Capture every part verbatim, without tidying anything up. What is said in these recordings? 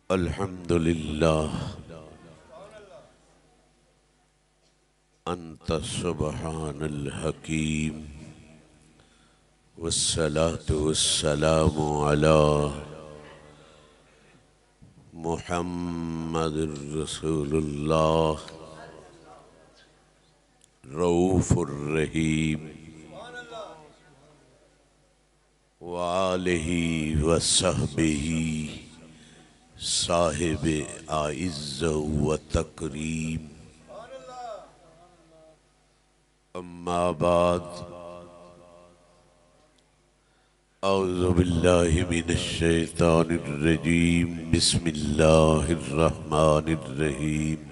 الحمد لله، أنت سبحان الحكيم، والصلاة والسلام على محمد رسول الله، رؤوف الرحيم، وآله وصحبه صاحب عزة وتكريم. أما بعد، أعوذ بالله من الشيطان الرجيم. بسم الله الرحمن الرحيم.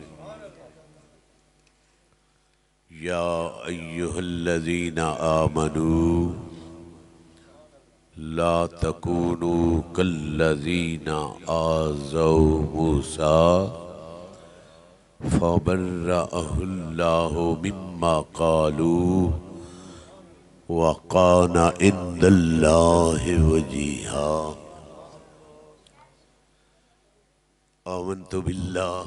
يا أيها الذين آمنوا لا تكونوا كالذين آذوا موسى فبرأه الله مما قالوا وكان عند الله وجيها. آمنت بالله،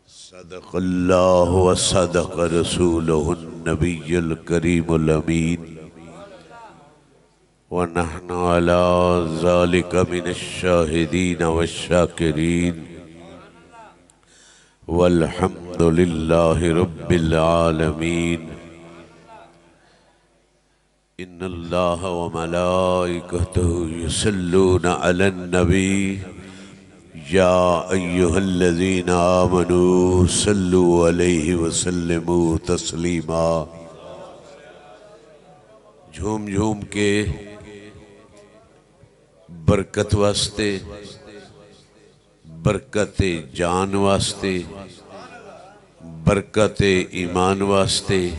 صدق الله وصدق رسوله النبي الكريم الأمين، ونحن على ذلك من الشاهدين والشاكرين، والحمد لله رب العالمين. إن الله وملائكته يصلون على النبي، يا أيها الذين آمنوا صلوا عليه وسلموا تسليما. جھوم جھوم کے برکت واسطے، برکت جان واسطے، برکت ایمان واسطے،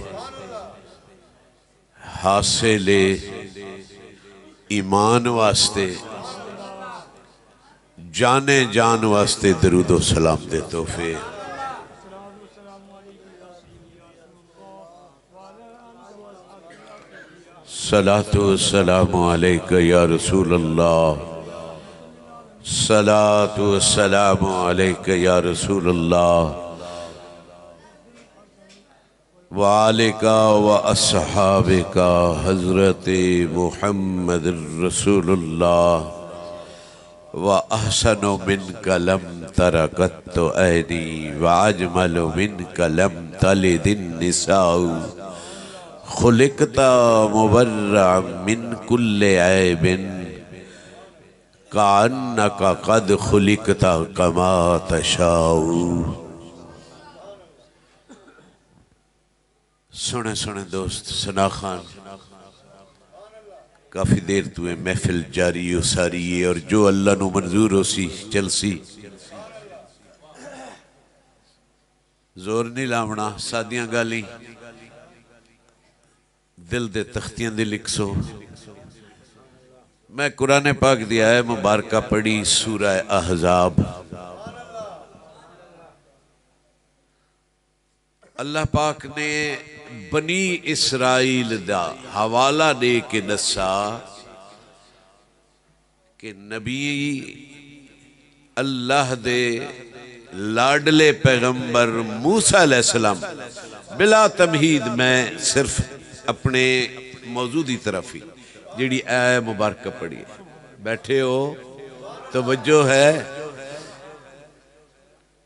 حاصل ایمان واسطے، جان جان واسطے درود و سلام دے تحفے۔ صلاة و سلام علیک یا رسول اللہ، صلاة و سلام علیک یا رسول اللہ، وآلک و اصحابک حضرت محمد رسول اللہ، وأحسن منك لم تر قط عيني، وأجمل منك لم تلد النساء، خلقت مبرأ من كل عيب، كأنك قد خلقت كما تشاء۔ سوہݨے سوہݨے دوست ثنا خان، کافی دیر توں اے محفل جاری و ساری ہے، اور جو اللہ نوں منظور ہوسی، چلسی۔ زور نہیں لاوݨا، سادیاں ڳالھیں دل دے تختیاں دی لکھسو۔ میں قرآن پاک دی آیت مبارکہ پڑھی، سورہ احزاب۔ اللہ پاک نے بنی اسرائیل دا حوالہ ݙے کے ݙسا کہ نبی اللہ دے لاڈلے پیغمبر موسیٰ علیہ السلام، بلا تمہید، میں صرف اپنے موضوع دی طرف ہی جڑی اے مبارکہ پڑھی ہے۔ بیٹھے ہو؟ توجہ ہے؟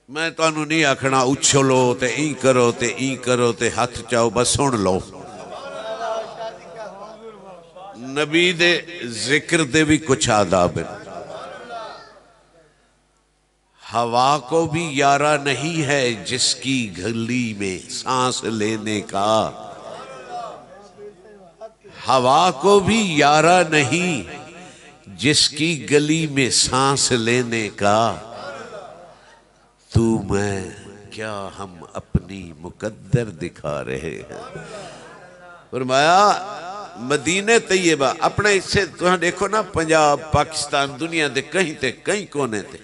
میں تانوں نہیں آکھنا اچھلو تے ایں کرو تے ایں کرو تے ہتھ چاؤ، بس سن لو۔ نبی دے ذکر دے بھی کچھ آداب ہیں۔ ہوا کو بھی یارہ نہیں ہے جس کی گلی میں سانس لینے کا، ہوا کو بھی یارہ نہیں جس کی گلی میں سانس لینے کا۔ تو میں کیا ہم اپنی مقدر دکھا رہے ہیں؟ فرمایا، مدینہ طیبہ، اپنے حصے تساں ݙیکھو نا، پنجاب، پاکستان، دنیا دے کہیں تے کہیں کونے تے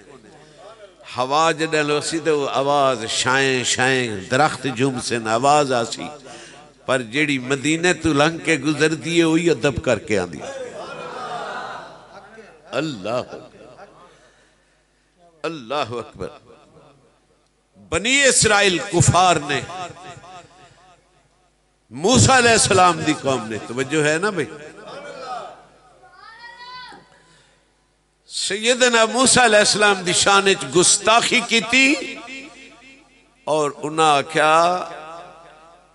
ہوا جݙاں لوسی تے او آواز شائیں شائیں، درخت جھومسن، آواز آسی، پر جیڑھی مدینے توں لنگھ کے گزردی ہے، اوہی ادب کر کے آندی ہے۔ اللہ اکبر۔ اللہ اکبر۔ بنی اسرائیل کفار نے، موسیٰ علیہ السلام دی قوم نے، توجہ ہے نا بھئی؟ سیدنا موسیٰ علیہ السلام دی شان اچ گستاخی کیتی اور انہاں آکھیا،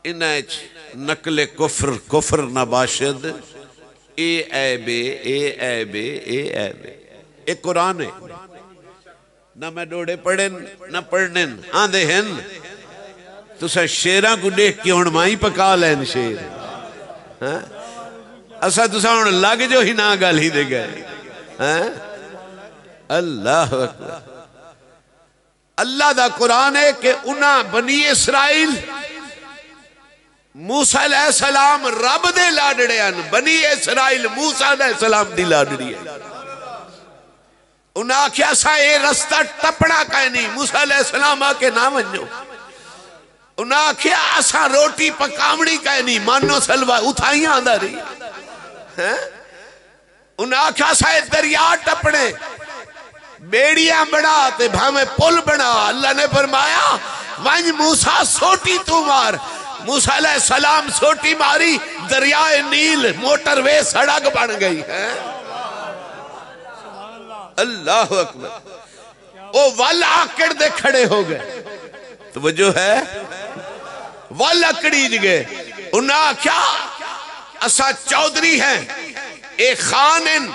انہاں اچ نقل کفر، کفر نباشد، اے عیب اے، اے عیب اے، اے عیب اے۔ اے قرآن ہے۔ نہ میں ݙوہڑے پڑھن، نہ پڑھنن، آندے ہن۔ تساں شیراں کوں ݙیکھ کے ہݨ مائی پکا لین شیر۔ ہاں؟ اساں تساں ہݨ لڳ جو ہی نہ ڳالھیں دے ڳئے۔ ہاں؟ اللہ اکبر۔ اللہ دا قرآن ہے کہ انہاں بنی اسرائیل موسیٰ علیہ السلام رب دے لاڈڑے ہن، بنی اسرائیل موسیٰ علیہ السلام دی لاڈڑی ہے۔ انہاں آکھیا، "اساں اے رستہ ٹپݨا کائنی۔" موسیٰ علیہ السلام آکھے، "نہ ونڄو۔" انہاں آکھیا، "اساں روٹی پکاوݨی کائنی۔" مانو سلوا اتھائیں آندا رہی۔ ہیں؟ انہاں آکھیا، "اساں اے دریا ٹپݨے، ٻیڑیاں بݨا تے بھاویں پل بݨا۔" اللہ نے فرمایا، "ونڄ موسیٰ سوٹی توں مار۔" موسیٰ علیہ السلام سوٹی ماری، دریائے نیل موٹر وے سڑک بݨ ڳئی۔ ہیں؟ اللہ اکبر۔ او ول آکڑ دے کھڑے ہو ڳئے۔ توجہ ہے؟ ول اکڑیج ڳئے۔ انہاں آکھیا، "اساں چودھری ہیں، اے خان ہن،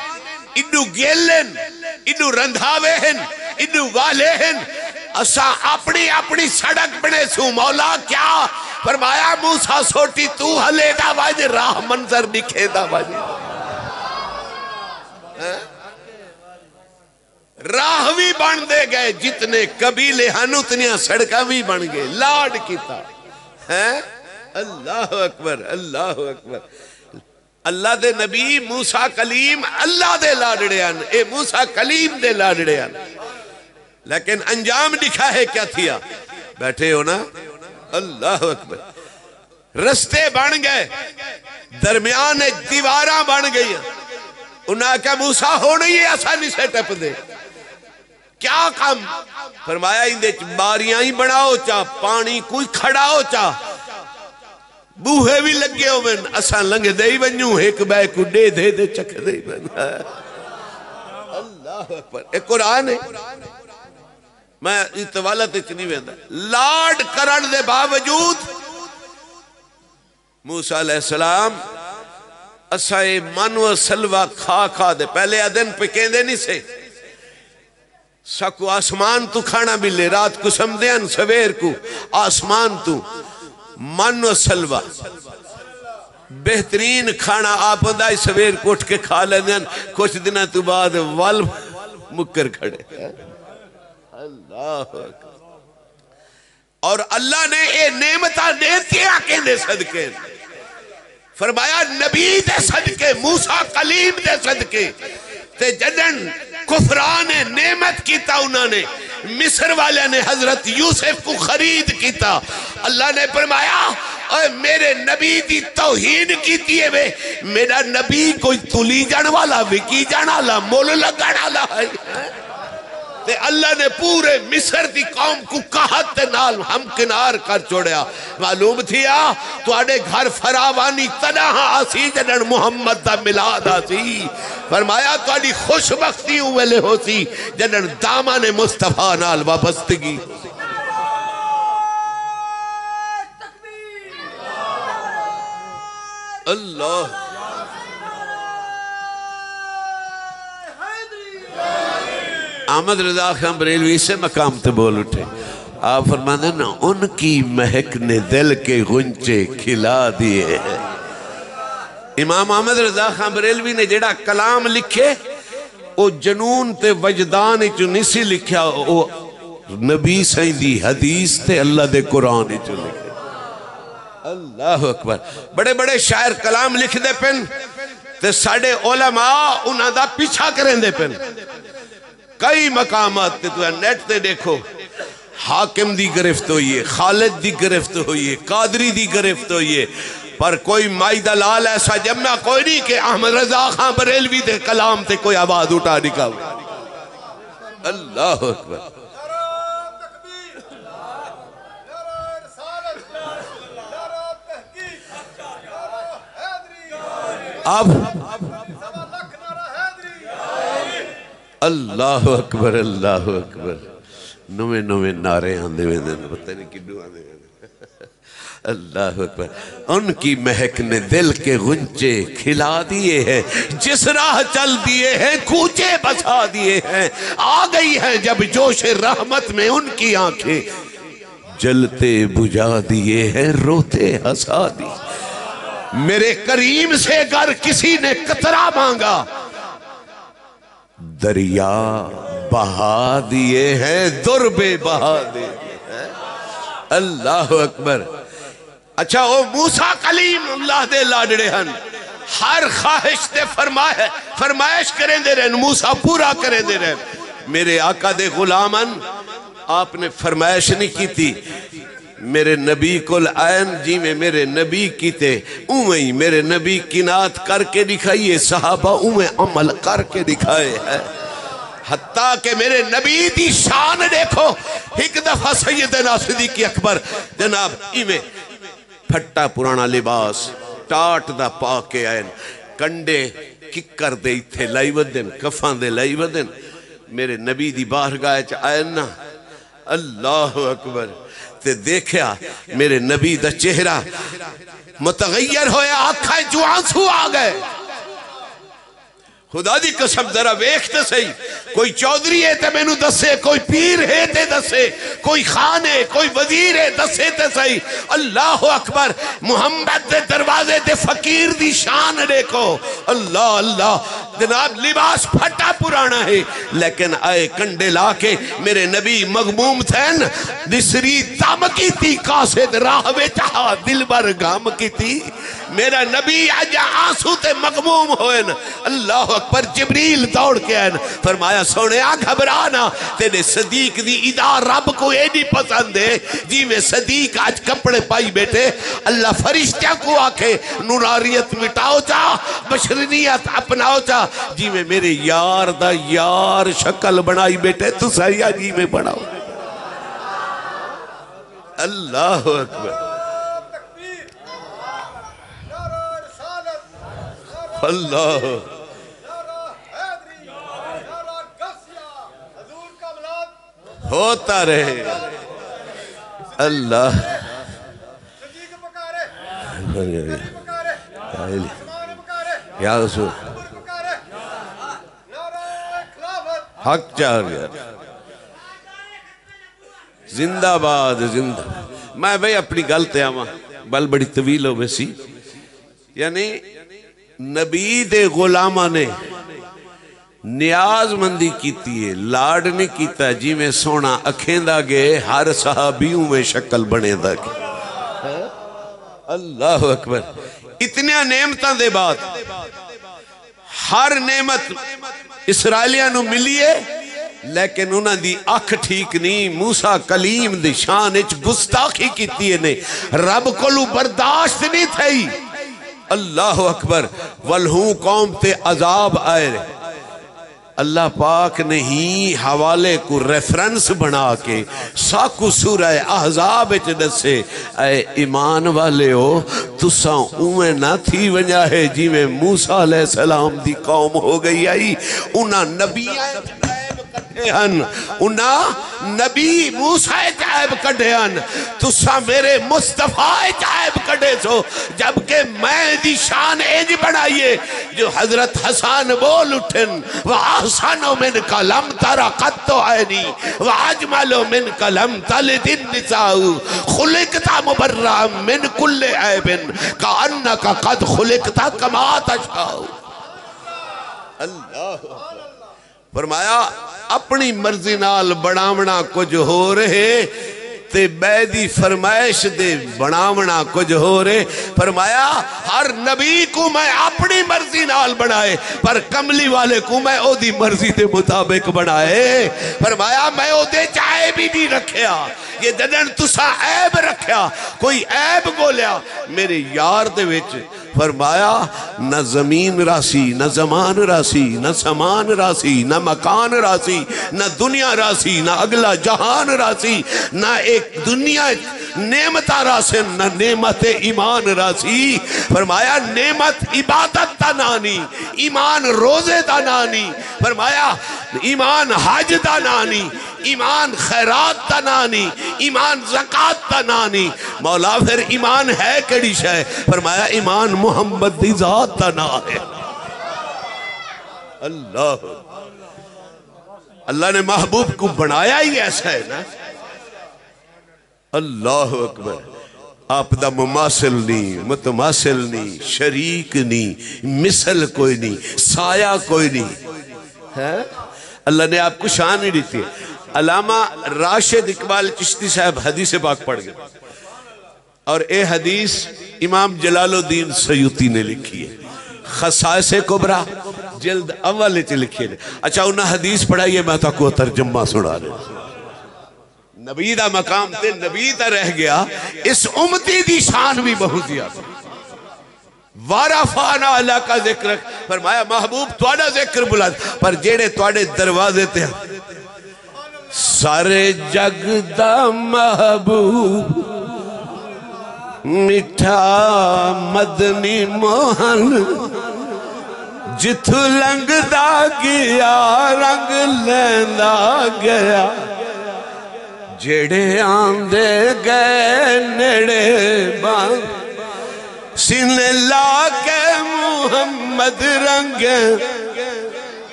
ایݙو گل ہن، ایݙو رندھاوے ہن، ایݙو والے ہن۔ اساں اپݨی اپݨی سڑک بݨیسوں۔" مولا کیا فرمایا؟ "موسیٰ سوٹی توں ہلیندا ونڄ، راہ منظر ݙکھیندا ونڄ۔" ہیں؟ راہ وی بݨدے ڳئے، جتنے قبیلے ہن اتنیاں سڑکاں وی بݨ ڳئے، لاڈ کیتا۔ ہیں؟ اللہ اکبر، اللہ اکبر۔ اللہ دے نبی موسیٰ کلیم اللہ دے لاڈڑے ہن، اے موسیٰ کلیم دے لاڈڑے ہن۔ لیکن انجام ݙکھا ہے کیا تھیا؟ بیٹھے ہو نا؟ اللہ اکبر۔ رستے بݨ ڳئے، درمیان اچ دیواراں بݨ ڳئیاں۔ انہاں آکھیا، "موسیٰ، ہݨ ہی اساں نسے ٹپدے، کیا کم؟" فرمایا، "ایندے اچ باریاں ہی بݨاؤ چا، پاݨی کوئی کھڑاؤ چا، ٻوہے وی لڳے ہوون، اساں لنگھدے ہی ونڄوں، ہک ٻئے کوں ݙیہدے تے چکھدے ہی ونڄوں۔" اللہ اکبر، اے قرآن ہے۔ میں اطوالت اچ نہیں ویندا۔ لاڈ کرݨ دے باوجود موسیٰ علیہ السلام، اساں اے من و سلوہ کھا کھا دے، پہلے آدن پکیندے نہیں سے، ساکو آسمان تو کھانا ملے، رات کو سمدے ہن، سویر کو آسمان تو من و سلوہ، بہترین کھانا آپ ہوندا ہے، سویر کو اٹھ کے کھا لیندے ہن، کچھ دناں تو بعد ول مکر کھڑے۔ اللہ اکبر۔ اور اللہ نے اے نعمتاں ݙیتیاں کیندے صدقے؟ فرمایا، نبی دے صدقے، موسیٰ کلیم دے صدقے۔ تے جݙݨ کفران نعمت کیتا انہاں نے، مصر والیاں نے حضرت یوسف کو خرید کیتا۔ اللہ نے فرمایا، اے میرے نبی دی توہین کیتی ہے وے، میرا نبی کوئی تلی جان والا، وکی جان والا، مول لگان والا ہے؟ تے اللہ نے پورے مصر دی قوم کو قحط دے نال ہمکنار کر چھوڑیا۔ معلوم تھیا، تہاݙے گھر فراوانی تݙاں آسی جݙݨ محمد دا میلاد آسی۔ فرمایا، تہاݙی خوش بختی اوں ویلے ہوسی جݙݨ دامن مصطفیٰ نال وابستگی۔ اللہ۔ احمد رضا خان بریلوی اسے مقام تے بول اٹھے۔ آپ فرماندے نا، "ان کی مہک نے دل کے غنچے کھلا دیے ہیں۔" امام احمد رضا خان بریلوی نے جڑا کلام لکھے، او جنون تے وجدان اچ نہیں سی لکھیا، او نبی سائیں دی حدیث تے اللہ دے قرآن اچ لکھے۔ اللہ اکبر۔ بڑے بڑے شاعر کلام لکھدے پن تے ساڈے علماء انہاں دا پیچھا کریندے پن۔ کئی مقامات تے تساں نیٹ تے ݙیکھو، حاکم دی گرفت ہوئی ہے، خالد دی گرفت ہوئی ہے، قادری دی گرفت ہوئی ہے، پر کوئی مائی دا لال ایسا ڄمیا کوئی نہیں کہ احمد رضا خان بریلوی دے کلام تے کوئی آواز اٹھا ݙکھاوے۔ اللہ اکبر۔ اب اللہ اکبر، اللہ اکبر۔ نویں نویں نعرے آندے ویندے نے، پتہ نہیں کڈو آندے ویندے۔ اللہ اکبر۔ ان کی مہک نے دل کے غنچے کھلا دیے ہیں، جس راہ چل دیے ہیں کوچے بسا دیے ہیں۔ آ گئی ہیں جب جوش رحمت میں ان کی آنکھیں، جلتے بجھا دیے ہیں، روتے ہنسا دیے۔ میرے کریم سے گر کسی نے قطرہ مانگا، دریا بہا دیے ہیں، در بے بہا دیے ہیں۔ اللہ اکبر۔ اچھا، او موسیٰ کلیم اللہ دے لاڈڑے ہن، ہر خواہش تے فرمائے، فرمائش کریندے رہن، موسیٰ پورا کریندے رہن۔ میرے آقا دے غلام ہن، آپ نے فرمائش نہیں کیتی۔ میرے نبی کول آئن، جیویں میرے نبی کیتے، اونویں ہی میرے نبی قنات کر کے ݙکھائیے، صحابہ اونویں عمل کر کے ݙکھائے ہے۔ حتیٰ کہ میرے نبی دی شان ݙیکھو، ہک دفعہ سیدنا صدیق اکبر جناب ایویں پھٹا پرانا لباس ٹاٹ دا پا کے آئن، کنڈے ککر دے اتھے لائی ودن، کفاں دے لائی ودن۔ میرے نبی دی بارگاہ چ آئن نا، اللہ اکبر۔ تے دیکھیا میرے نبی دا چہرہ متغیر ہویا، آنکھاں چوں آنسو آ گئے۔ خدا دی قسم، ذرا ویکھ تے سہی، کوئی چوہدری ہے تے مینوں دسے، کوئی پیر ہے تے دسے، کوئی خان ہے، کوئی وزیر ہے، دسے تے سہی۔ اللہ اکبر۔ محمد دے دروازے دے فقیر دی شان ݙیکھو۔ اللہ اللہ۔ جناب، لباس پھٹا پرانا ہے، لیکن آئے کنڈے لا کے میرے نبی مغموم تھین۔ مصری دم کیتی، قاصد راہ وچ ہا، دلبر غم کیتی۔ میرا نبی اڄ آنسو تے مغموم ہوئن۔ اللہ اکبر۔ جبریل دوڑ کے آئن، فرمایا، سوہݨیا، گھبرا نہ، تیݙے صدیق دی ادا رب کوں ایݙی پسند ہے، جیویں صدیق اڄ کپڑے پائی ٻیٹھے۔ اللہ فرشتیاں کوں آکھے، نورانیت مٹاؤ چا، بشرینیت اپناؤ چا، جیویں میرے یار دا یار شکل بݨائی ٻیٹھے، تساں ہی اڄ ایویں بݨاؤ۔ اللہ اکبر۔ اللہ۔ ہوتا رہے۔ اللہ۔ یا رسول۔ حق چاہ گیا۔ زندہ باد، زندہ۔ میں بھئی اپنی گل تے آواں، گل بڑی طویل ہو ویسی۔ یعنی نبی دے غلاماں نے نیاز مندی کیتی ہے، لاڈ نہیں کیتا۔ جیویں سوہݨا اکھیندا گئے، ہر صحابی اونویں شکل بݨیندا گئے۔ اللہ اکبر۔ اتنیاں نعمتاں دے بعد ہر نعمت اسرائیلیاں نوں ملی ہے، لیکن انہاں دی اکھ ٹھیک نہیں۔ موسیٰ کلیم دی شان اچ گستاخی کیتی ہے نے، رب کولوں برداشت نہیں تھئی۔ اللہ اکبر۔ ول ہوں قوم تے عذاب آئے۔ اللہ پاک نے ہی حوالے کو ریفرنس بݨا کے ساکوں سورہ احزاب اچ ݙسے۔ اے ایمان والیو، تساں اونویں نہ تھی ونڄا ہے جیویں موسیٰ علیہ السلام دی قوم ہو ڳئی ہئی۔ انہاں نبیاں اچ عیب کڈھے ہن، انہاں نبی موسیٰ اچ عیب کڈھے ہن، تساں میرے مصطفیٰ اچ عیب کڈھے سو، جبکہ میں دی شان انج بݨائی ہے جو حضرت حسن بول اٹھن، وَأَحْسَنُ مِنْكَ لَمْ تَرَ قَطُّ عَيْنِي، وَأَجْمَلُ مِنْكَ لَمْ تَلِدِ النِّسَاءُ، خُلِقْتَ مُبَرَّأً مِنْ كُلِّ عَيْبٍ، كَأَنَّكَ قَدْ خُلِقْتَ كَمَا تَشَاءُ۔ اللہ۔ فرمایا، اپݨی مرضی نال بݨاوݨا کجھ ہور ہے تے ٻئے دی فرمائش دے بݨاوݨا کجھ ہور ہے۔ فرمایا، ہر نبی کوں میں اپݨی مرضی نال بݨائے، پر کملی والے کوں میں اودی مرضی دے مطابق بݨائے۔ فرمایا، میں اودے چ عیب بھی نہیں رکھیا۔ یہ جݙݨ تساں عیب رکھیا، کوئی عیب ڳولیا میرے یار دے وچ، فرمایا، نہ زمین راہسی، نہ زمان راہسی، نہ سامان راہسی، نہ مکان راہسی، نہ دنیا راہسی، نہ اڳلا جہان راہسی، نہ ایک دنیا نعمتاں راہسن، نہ نعمت ایمان راہسی۔ فرمایا، نعمت عبادت دا ناں نہیں، ایمان روزے دا ناں نہیں۔ فرمایا، ایمان حج دا ناں نہیں، ایمان خیرات دا ناں نہیں، ایمان زکوٰۃ دا ناں نہیں۔ مولا، پھر ایمان ہے کیڑی شے؟ فرمایا، ایمان محمد دی ذات دا ناں ہے۔ اللہ، اللہ نے محبوب کو بنایا ہی ایسا ہے نا۔ اللہ اکبر۔ آپ دا مماثل نہیں، متماثل نہیں، شریک نہیں، مثل کوئی نہیں، سایہ کوئی نہیں۔ ہے؟ اللہ نے آپ کو شان ہی ݙتی۔ علامہ راشد اقبال چشتی صاحب حدیث پاک پڑھ گئے۔ اور اے حدیث امام جلال الدین سیوطی نے لکھی ہے۔ خصائص کبریٰ جلد اول وچ لکھی ہے۔ اچھا، انہاں حدیث پڑھائی ہے، میں تہاکوں ترجمہ سݨا ݙینا۔ نبی دا مقام تے نبی دا رہ گیا، اس امتی دی شان بھی بہت زیادہ۔ وارفعنا لک ذکرک، فرمایا، محبوب، تہاݙا ذکر بلند، پر جیڑھے تہاݙے دروازے تے سارے جگ دا محبوب، میٹھا مدنی موہن، جتھوں لنگھدا ڳیا رنگ لیندا ڳیا۔ جیڑھے آندے ڳئے نیڑے، بانہہ سینے لا کے محمد رنگ۔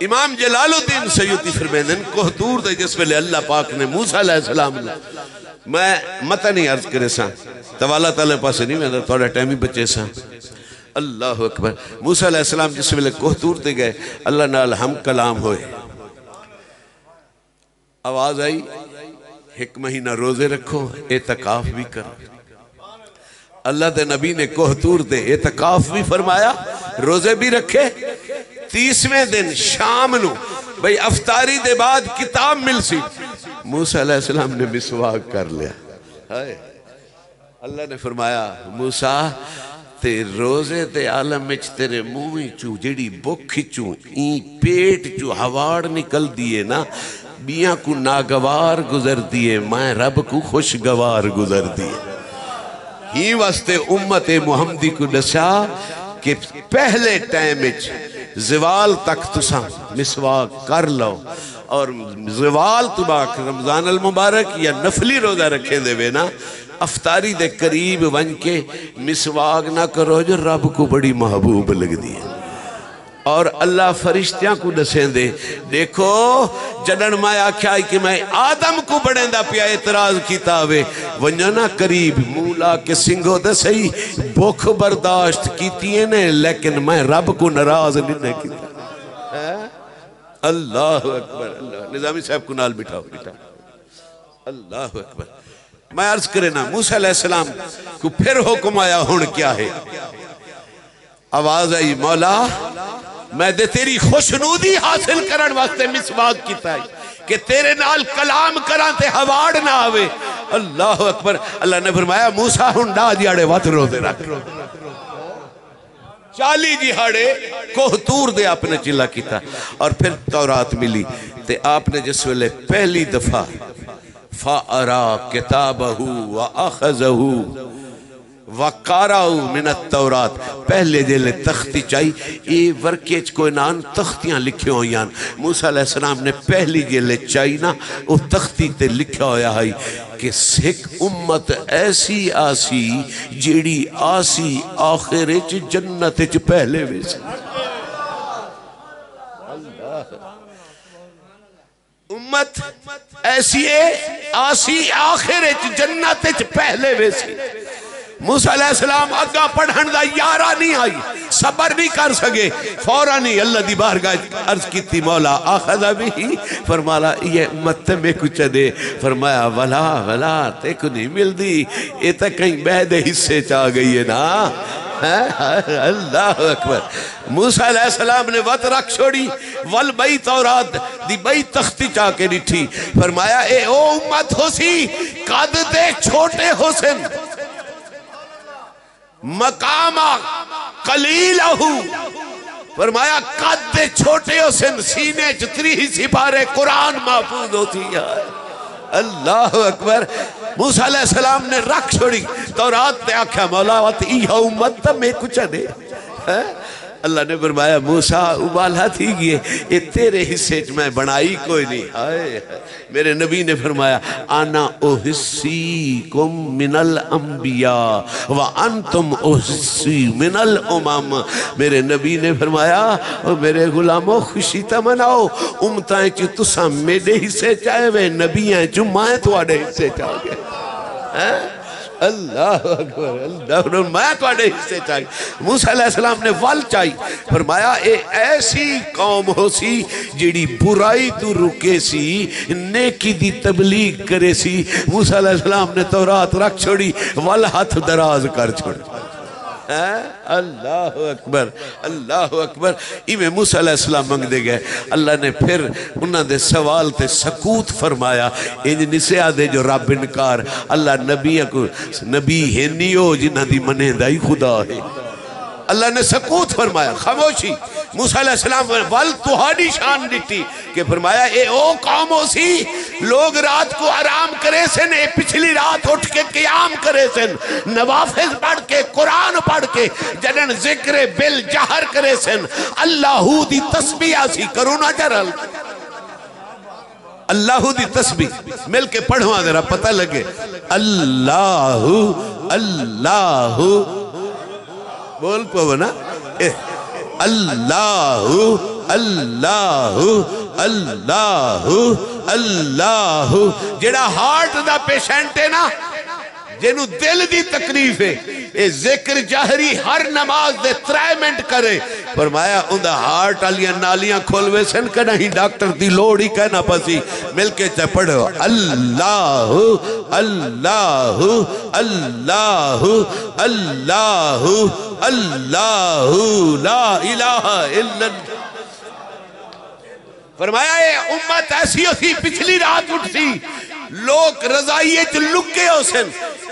امام جلال الدین سیوطی فرمیندن، کوہ طور تے جس ویلے اللہ پاک نے موسیٰ علیہ السلام نوں، میں متن ہی عرض کریساں، طوالت والے پاسے نہیں ویندا، تہاݙا ٹائم ہی بچیساں۔ اللہ اکبر۔ موسیٰ علیہ السلام جس ویلے کوہ طور تے ڳئے، اللہ نال ہم کلام ہوئے۔ آواز آئی، ہک مہینہ روزے رکھو، اعتکاف بھی کرو۔ اللہ دے نبی نے کوہ طور تے اعتکاف بھی فرمایا، روزے بھی رکھے۔ تیسویں دن شام نو، بھئی، افطاری دے بعد کتاب ملسی، موسیٰ علیہ السلام نے مسواک کر لیا۔ ہائے۔ اللہ نے فرمایا، موسیٰ، تے روزے دے عالم وچ تیرے منہ وچوں جیڑھی بکھ وچوں ایں پیٹ چوں ہواڑ نکلدی ہے نا، ٻیاں کوں ناگوار گزردی ہے، میں رب کوں خوشگوار گزردی ہے۔ ہی واسطے امت محمدی کوں ݙسیا کہ پہلے ٹائم وچ زوال تک تساں مسواک کر لو، اور زوال تو بعد رمضان المبارک یا نفلی روزہ رکھیندے وے نا، افطاری دے قریب ونڄ کے مسواک نہ کرو جو رب کوں بڑی محبوب لڳدی ہے۔ اور اللہ فرشتیاں کوں ݙسیندے، ݙیکھو، جݙݨ میں آکھیا ہئی کہ میں آدم کوں بݨیندا پیا اعتراض کیتا ہوئے، ونڄو نا قریب، منہ لا کے سنگھو تے سہی، بکھ برداشت کیتی ہے نے، لیکن میں رب کوں ناراض نہیں نے کیتا۔ اللہ اکبر، اللہ۔ نظامی صاحب کوں نال بٹھاؤ، بٹھاؤ۔ اللہ اکبر۔ میں عرض کرینا، موسیٰ علیہ السلام کوں پھر حکم آیا، ہݨ کیا ہے؟ آواز آئی، مولا، میں تے تیری خوشنودی حاصل کرݨ واسطے مسواک کیتا ہے کہ تیرے نال کلام کراں تے ہواڑ نہ آوے۔ اللہ اکبر۔ اللہ نے فرمایا، موسیٰ، ہݨ ݙاہ ݙیہاڑے ودھ روزے رکھ۔ چالیہہ ݙیہاڑے کوہ طور تے آپ نے چلا کیتا اور پھر تورات ملی۔ تے آپ نے جس ویلے پہلی دفعہ فأریٰ کتابہ وأخذہ وقرأہ من التوراۃ، پہلے جیلے تختی چائی، اے ورقے اچ کوئی نہ ہن، تختیاں لکھیاں ہوئیاں ہن۔ موسیٰ علیہ السلام نے پہلی جیلے چائی نا، او تختی تے لکھیا ہویا ہئی کہ ہک امت ایسی آسی جیڑھی آسی آخر اچ جنت اچ پہلے ویسی۔ امت ایسی ہے، آسی آخر اچ جنت اچ پہلے ویسی۔ موسیٰ علیہ السلام اڳاں پڑھݨ دا یارہ نہیں آئی، صبر نہیں کر سڳے، فوراً ہی اللہ دی بارگاہ اچ عرض کیتی، مولا، أخذ بہ، فرمایا، یہ امت تے میکوں چݙے۔ فرمایا، ولا، ولا، تیکوں نہیں ملدی، اے تاں کہیں ٻئے دے حصے چ آ ڳئی ہے نا۔ ہاں، ہاں، اللہ اکبر۔ موسیٰ علیہ السلام نے وت رکھ چھوڑی، ول بئی تورات دی بئی تختی چا کے ڈٹھی۔ فرمایا، اے او امت ہو سی، قد دے چھوٹے ہو سن، مقام قلیل ہو۔ فرمایا، قد دے چھوٹے ہو سن، سینے چ تریہہ سپارے قرآن محفوظ ہوتی ہے۔ اللہ اکبر۔ موسیٰ علیہ السلام نے رکھ چھوڑی تورات تے آکھیا، مولا، وت ایہا امت تاں میکوں چا ݙے۔ ہیں؟ اللہ نے فرمایا، موسیٰ، ابالہ تھی ڳئے، اے تیرے حصے چ میں بݨائی کوئی نہیں۔ ہائے، ہائے۔ میرے نبی نے فرمایا، انا احصیکم من الانبیاء وانتم احصی من الامم۔ میرے نبی نے فرمایا، او میرے غلامو، خوشی تاں مناؤ، امتاں چ تساں میݙے حصے چ آئے وے، نبیاں چ میں تہاݙے حصے چ آ ڳیا۔ ہیں؟ اللہ اکبر، اللہ اکبر، میں تہاݙے حصے چ آ ڳیا۔ موسیٰ علیہ السلام نے ول چائی، فرمایا، اے ایسی قوم ہو سی جیڑھی برائی تو رکے سی، نیکی دی تبلیغ کرے سی۔ موسیٰ علیہ السلام نے تورات رکھ چھوڑی، ول ہتھ دراز کر چھوڑی۔ ہیں؟ اللہ اکبر، اللہ اکبر۔ ایویں موسیٰ علیہ السلام منگدے ڳئے، اللہ نے پھر انہاں دے سوال تے سکوت فرمایا۔ انج نسے آدھے جو رب انکار، اللہ نبیاں کو، نبی ہے نہیں او جنہاں دی منیندا ہی خدا ہے۔ اللہ نے سکوت فرمایا، خاموشی۔ موسیٰ علیہ السلام ول تہاݙی شان ݙٹی کہ فرمایا، اے او قوم ہو سی، لوگ رات کو آرام کرے سن، اے پچھلی رات اٹھ کے قیام کرے سن، نوافذ پڑھ کے، قرآن پڑھ کے، جݙݨ ذکر بالجہر کرے سن، اللہ دی تسبیح آسی، کرو نا ذرا۔ اللہ دی تسبیح مل کے پڑھواں ذرا پتہ لڳے۔ اللہ، اللہ، بول پو نا۔ اے، اللہ، اللہ، اللہ، اللہ۔ جیڑھا ہارٹ دا پیشنٹ ہے نا، جینوں دل دی تکلیف ہے، اے ذکر جہری ہر نماز دے ترے منٹ کرے۔ فرمایا، اوندا ہارٹ آلیاں نالیاں کھل ویسن، کݙاہیں ڈاکٹر دی لوڑ ہی کائنا پسی۔ مل کے چا پڑھو، اللہ، اللہ، اللہ، اللہ، اللہ، لا الہ الا اللہ۔ فرمایا، اے امت ایسی اسی پچھلی رات اٹھسی، لوک رضائی اچ لکے ہوسن،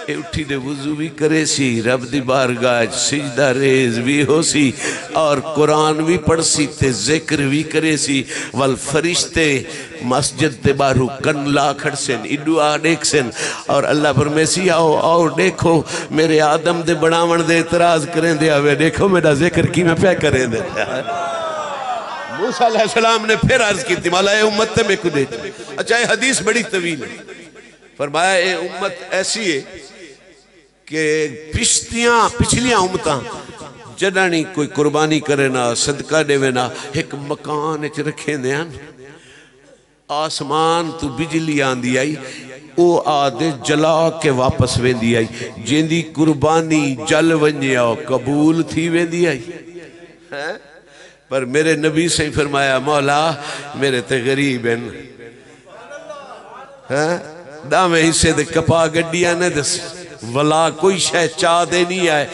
اے اٹھی دے وضو وی کریسی، رب دی بارگاہ اچ سجدہ ریز وی ہوسی، اور قرآن وی پڑھسی تے ذکر وی کریسی۔ ول فرشتے مسجد دے ٻاہروں کن لا کھڑسن، ایݙو آ ݙیکھسن، اور اللہ فرمیسی، آؤ، آؤ، ݙیکھو، میرے آدم دے بݨاوݨ دے اعتراض کریندے ہوئے، ݙیکھو میݙا ذکر کیویں پیا کریندے۔ موسیٰ علیہ السلام نے پھر عرض کیتی، مولا، اے امت تے میکوں ݙے۔ اچھا، اے حدیث بڑی طویل ہے۔ فرمایا، اے امت ایسی ہے کہ پچھتیاں، پچھلیاں امتاں جݙاں کوئی قربانی کرے نا، صدقہ ݙیوے نا، ہک مکان اچ رکھیندے ہن۔ آسمان توں بجلی آندی ہئی، او آہدے جلا کے واپس ویندی ہئی۔ جیندی قربانی جل ونڄے، او قبول تھی ویندی ہئی۔ ہیں؟ پر میرے نبی سئیں فرمایا، مولا، میرے تے غریب ہن۔ ہیں؟ ݙاہویں حصے دے کپا گݙی آنے تے ولا کوئی شے چا دے نہیں آئے۔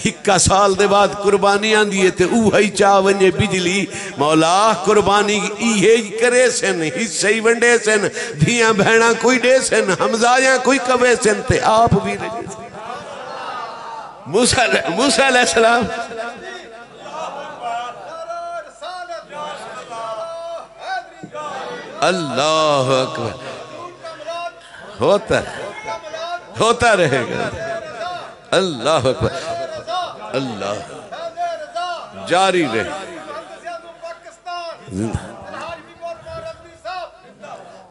ہکا سال دے بعد قربانی آندی ہے تے اوہی چا ونڄے بجلی۔ مولا، قربانی ایہے ہی کریسن، حصے ہی ونڈیسن، دھیاں بھیناں کوئی ݙیسن، ہمزایاں کوئی کویسن تے آپ وی رڄیسن۔ موسیٰ علیہ، موسیٰ علیہ السلام۔ اللہ اکبر۔ ہوتا ہے۔ ہوتا رہے گا۔ اللہ اکبر۔ اللہ۔ جاری رہے۔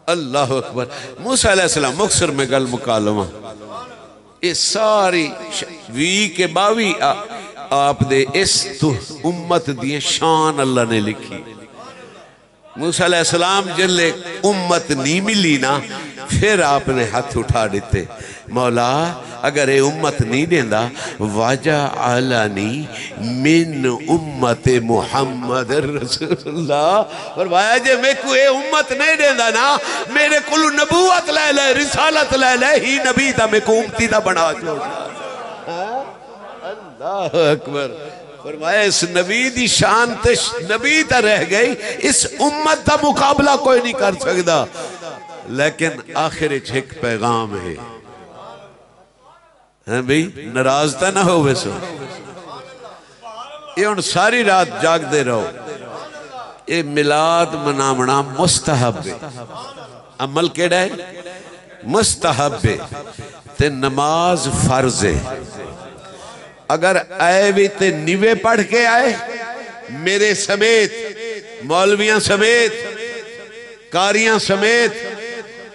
اللہ اکبر۔ موسیٰ علیہ السلام، مختصر میں گل مکا لواں۔ اے ساری ش-، وی کے ٻاوی آ-، آپ دے اس تو امت دی شان اللہ نے لکھی۔ موسیٰ علیہ السلام جلے امت نہیں ملی نا، پھر آپ نے ہتھ اٹھا ݙتے، مولا، اگر اے امت نہیں ݙیندا، واجہ اعلیٰ نہیں، من امت محمد رسول اللہ۔ فرمایا، جے میکوں اے امت نہیں ݙیندا نا، میرے کولوں نبوت لے لے، رسالت لے لے، ہی نبی دا میکوں امتی دا بݨا چھوڑ۔ اللہ اکبر۔ فرمایا، اس نبی دی شان تے ش-، نبی تاں رہ ڳئی، اس امت دا مقابلہ کوئی نہیں کر سڳدا۔ لیکن آخر اچ ہک پیغام ہے۔ ہیں بھئی، ناراض تاں نہ ہووے سو۔ اے ہݨ ساری رات جاڳدے رہو۔ اے میلاد مناوݨا مستحب ہے۔ عمل کیڑھا ہے؟ مستحب ہے۔ تے نماز فرض ہے۔ اگر آئے وی تے نیوے پڑھ کے آئے، میرے سمیت، مولویاں سمیت، قاریاں سمیت،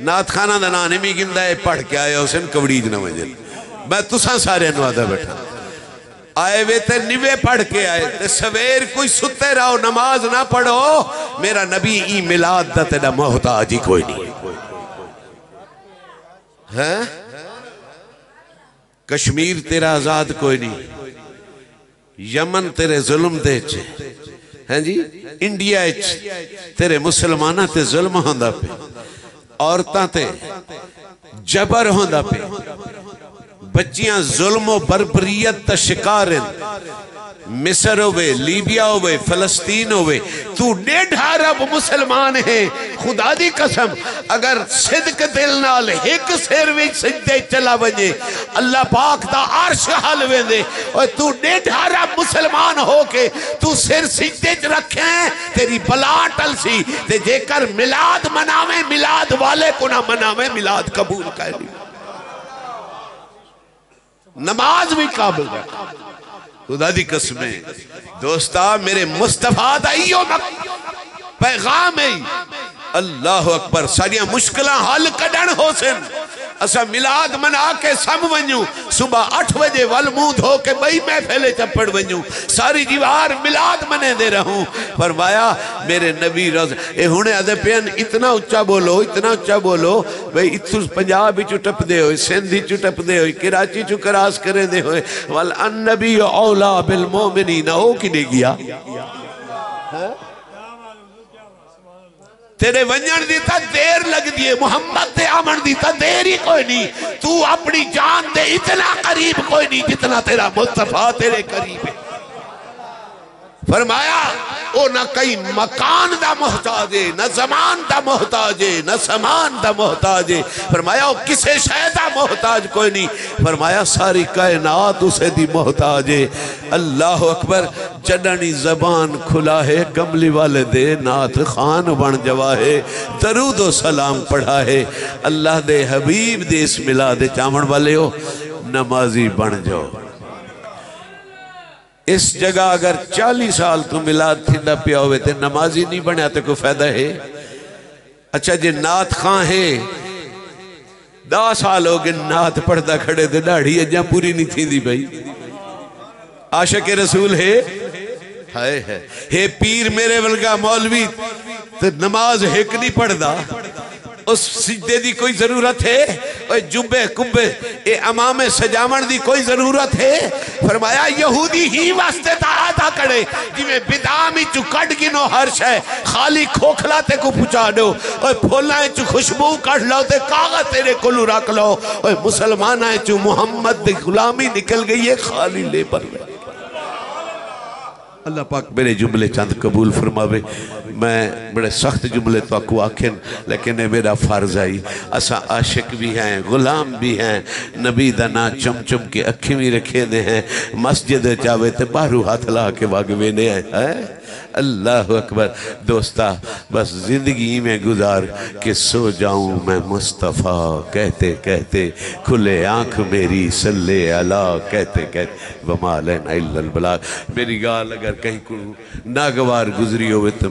نعت خانہ دا ناں نہیں میں گندا، اے پڑھ کے آئے ہوسن، کوڑیج نہ ونڄن۔ میں تساں سارے نوں آہدا ٻیٹھاں۔ آئے وے تے نیوے پڑھ کے آئے، تے سویر کوئی ستے رہو، نماز نہ پڑھو، میرا نبی ایں میلاد دا تیݙا محتاج ہی کوئی نہیں۔ ہیں؟ کشمیر تیرا آزاد کوئی نہیں، یمن تیرے ظلم دے اچ ہے، ہیں جی، انڈیا اچ تیرے مسلماناں تے ظلم ہوندا پئے، عورتاں تے جبر ہوندا پئے، بچیاں ظلم و بربریت دا شکار ہن۔ مصر ہووے، لیبیا ہووے، فلسطین ہووے، توں ݙیڈھ ارب مسلمان ہیں، خدا دی قسم، اگر صدق دل نال ہک سر وچ سجدے چلا ونڄے، اللہ پاک دا عرش ہل ویندے۔ اوئے، توں ݙیڈھ ارب مسلمان ہو کے توں سر سجدے چ رکھیں، تیری بلا ٹلسی۔ تے جیکر میلاد مناویں، میلاد والے کوں نہ مناویں، میلاد قبول کائنی۔ نماز وی قابل رکھ۔ خدا دی قسم ہے۔ دوستا، میرے مصطفیٰ دا ایہو مق-، پیغام ہے۔ اللہ اکبر۔ ساݙیاں مشکلاں حل کݙݨ ہوسن۔ اساں میلاد منا کے سم ونڄوں، صبح اٹھ وڄے ول منہ دھو کے ٻئی محفل اچ اپڑ ونڄوں، ساری دیوار میلاد منیندے رہوں۔ فرمایا، میرے نبی روز-، اے ہݨ آہدے پئے ہن، اتنا اچا بولو، اتنا اچا بولو، بھئی اتھوں پنجاب وچوں ٹپدے ہوئے، سندھ وچوں ٹپدے ہوئے، کراچی چوں کراس کریندے ہوئے، ول النبی اولیٰ بالمؤمنین، او کݙے ڳیا؟ ہیں؟ تیݙے ونڄݨ دی تاں دیر لڳدی ہے، محمد دے آوݨ دی تاں دیر ہی کوئی نہیں۔ توں اپݨی جان دے اتنا قریب کوئی نہیں جتنا تیرا مصطفیٰ تیرے قریب ہے۔ فرمایا، او نہ کہیں مکان دا محتاج ہے، نہ زمان دا محتاج ہے، نہ سامان دا محتاج ہے۔ فرمایا، او کسے شے دا محتاج کوئی نہیں۔ فرمایا، ساری کائنات اسے دی محتاج ہے۔ اللہ اکبر۔ جݙݨ ای زبان کھلا ہے، کملی والے دے نعت خوان بݨ جوا ہے، درود و سلام پڑھا ہے۔ اللہ دے حبیب دے اس میلاد اچ آوݨ والے ہو، نمازی بݨ جاؤ۔ اس جگہ اگر چالیہہ سال توں میلاد تھیندا پیا ہووے تے نمازی نہیں بݨیا تے کوئی فائدہ ہے؟ اچھا جے نعت خواں ہے، ݙاہ سال ہو ڳئے نعت پڑھدا کھڑے تے ݙاڑھی اڄاں پوری نہیں تھیندی پئی۔ عاشق رسول ہے؟ ہائے ہے۔ ہے پیر میرے ورگا مولوی تے نماز ہک نہیں پڑھدا۔ اس سجدے دی کوئی ضرورت ہے؟ اوئے جبے کبے، اے عمامے سجاوݨ دی کوئی ضرورت ہے؟ فرمایا، یہودی ہی واسطے تاں آہدا کھڑے، جیویں بدام اچوں کڈھ گھنو ہر شے، خالی کھوکھلا تیکوں پچا ݙیو۔ اوئے پھولاں اچوں خوشبو کڈھ لو تے کاغذ تیݙے کولوں رکھ لو۔ اوئے مسلماناں اچوں محمد دی غلامی نکل ڳئی ہے، خالی لیبر۔ اللہ پاک میرے جملے چند قبول فرماوے۔ میں بڑے سخت جملے تہاکوں آکھن، لیکن اے میرا فرض ہئی۔ اساں عاشق وی ہیں، غلام وی ہیں، نبی دا ناں چم چم کے اکھیں وی رکھیندے ہیں، مسجد اچ آوے تے ٻاہروں ہتھ لا کے وڳ ویندے ہیں۔ ہیں؟ اللہ اکبر۔ دوستا، بس زندگی ایویں گزار کہ سو جاؤں میں مصطفیٰ کہتے کہتے، کھلے آنکھ میری صلی علی کہتے کہتے، وما علینا الا البلاغ۔ میری ڳالھ اگر کہیں کوں ناگوار گزری ہووے تو